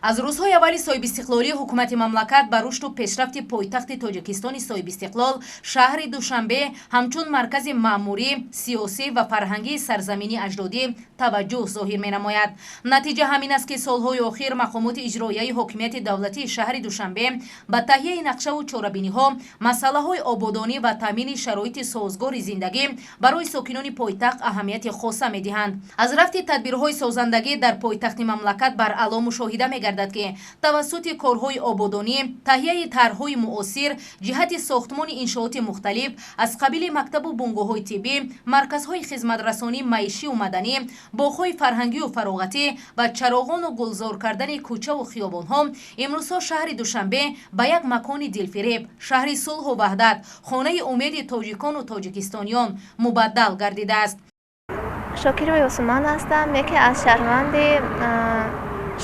Аз рӯзҳои аввали соҳибистиқлолӣ ҳукумати мамлакат ба рушду пешрафти пойтахти Тоҷикистони соҳибистиқлол, шаҳри Душанбе, ҳамчун маркази маъмурӣ, сиёсӣ ва фарҳангии сарзамини аҷдодӣ таваҷҷӯҳ зоҳир менамояд. Натиҷа ҳамин аст, ки солҳои охир мақомоти иҷроияи ҳокимияти давлатии шаҳри Душанбе ба таҳияи нақшаву чорабиниҳо, масъалаҳои ободонӣ ва таъмини шароити созгори зиндагӣ барои сокинони пойтахт аҳамияти хоса медиҳанд. Аз рафти тадбирҳои созандагӣ дар пойтахти мамлакат баръало мушоҳида мегардад, ки тавассути корҳои ободонӣ, таҳияи тарҳҳои муосир ҷиҳати сохтмони иншооти мухталиф аз қабили мактабу бунгоҳҳои тиббӣ, марказҳои хизматрасонии маишию маданӣ, боғҳои фарҳангию фароғатӣ ва чароғону гулзор кардани кӯчаву хиёбонҳо, имрӯзҳо шаҳри Душанбе ба як макони дилфиреб, шаҳри сулҳу ваҳдат, хонаи умеди тоҷикону тоҷикистониён мубаддал гардидааст. Шокирова Ёсуман ҳастам, яке аз шаҳрванди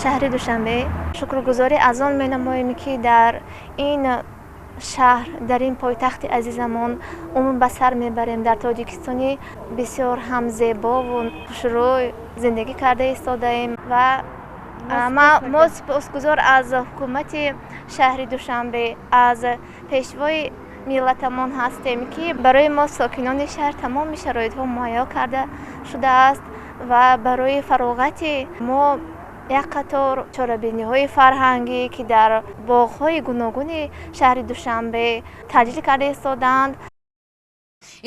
шаҳри Душанбе. Шукргузорӣ аз он менамоем, ки дар ин шаҳр, дар ин пойтахти азизамон умр ба сар мебарем, дар Тоҷикистони бисёр ҳам зебову хушрӯй зиндагӣ карда истодаем ва мо сипосгузор аз ҳукумати шаҳри Душанбе, аз пешвои миллатамон ҳастем, ки барои мо, сокинони шаҳр, тамоми шароитҳо муҳайё карда шудааст ва барои фароғати мо як қатор чорабиниҳои фарҳангӣ, ки дар боғҳои гуногуни шаҳри Душанбе таҷлил карда истодаанд.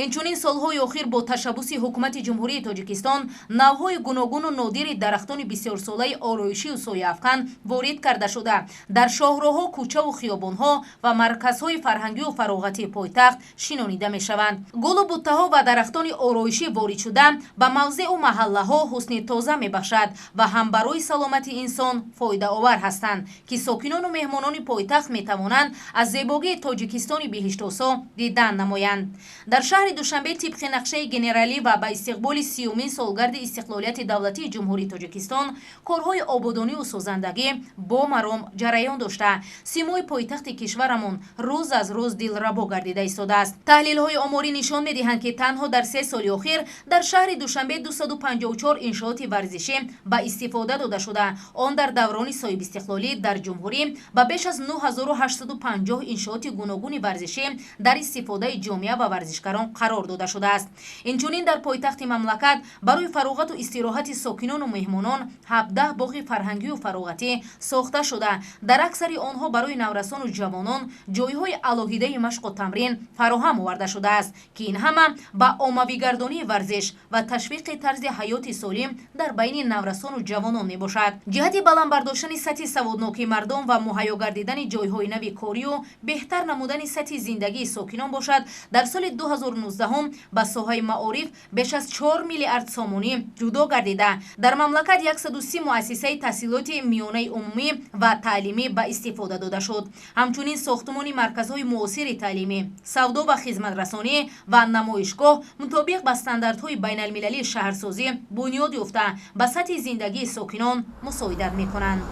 Инчунин солҳои охир бо ташаббуси ҳукумати Ҷумҳурии Тоҷикистон навъҳои гуногуну нодири дарахтони бисёрсолаи ороишию сояафкан ворид карда шуда, дар шоҳроҳҳо, кӯчаву хиёбонҳо ва марказҳои фарҳангию фароғатии пойтахт шинонида мешаванд. Гулу буттаҳо ва дарахтони ороишӣ воридшуда ба мавзеъу маҳаллаҳо ҳусни тоза мебахшад ва ҳам барои саломатии инсон фоидаовар ҳастанд, ки сокинону меҳмонони пойтахт метавонанд аз зебогии Тоҷикистони биҳиштосо дидан намоянд. Дар шаҳри Душанбе тибқи нақшаи генералӣ ва ба истиқболи 30-умин солгарди истиқлолияти давлатии Ҷумҳурии Тоҷикистон корҳои ободонию созандагӣ бо маром ҷараён дошта, симои пойтахти кишварамон рӯз аз рӯз дилрабо гардида истодааст. Таҳлилҳои оморӣ нишон медиҳанд, ки танҳо дар 3 соли охир дар шаҳри Душанбе 254 иншооти варзишӣ ба истифода дода шуда, он дар даврони соҳибистиқлолӣ дар ҷумҳурӣ ба беш аз 9850 иншооти гуногуни варзишӣ дар истифодаи ҷомеа ва варзишгарон қарор дода шудааст. Инчунин дар пойтахти мамлакат барои фароғату истироҳати сокинону меҳмонон 17 боғи фарҳангию фароғатӣ сохта шуда, дар аксари онҳо барои наврасону ҷавонон ҷойҳои алоҳидаи машқу тамрин фароҳам оварда шудааст, ки ин ҳама ба оммавигардонии варзиш ва ташвиқи тарзи ҳаёти солим дар байни наврасону ҷавонон мебошад. Ҷиҳати баланд бардоштани сатҳи саводнокии мардум ва муҳайё гардидани ҷойҳои нави корию беҳтар намудани сатҳи зиндагии сокинон бошад, дар соли 2019 ба соҳаи маориф беш аз 4 миллиард сомонӣ ҷудо гардида, дар мамлакат 130 муассисаи таҳсилоти миёнаи умумӣ ва таълимӣ ба истифода дода шуд. Ҳамчунин сохтмони марказҳои муосири таълимӣ, савдо ва хизматрасонӣ ва намоишгоҳ мутобиқ ба стандартҳои байналмилалии шаҳрсозӣ бунёд ёфта, ба сатҳи зиндагии сокинон мусоидат мекунанд.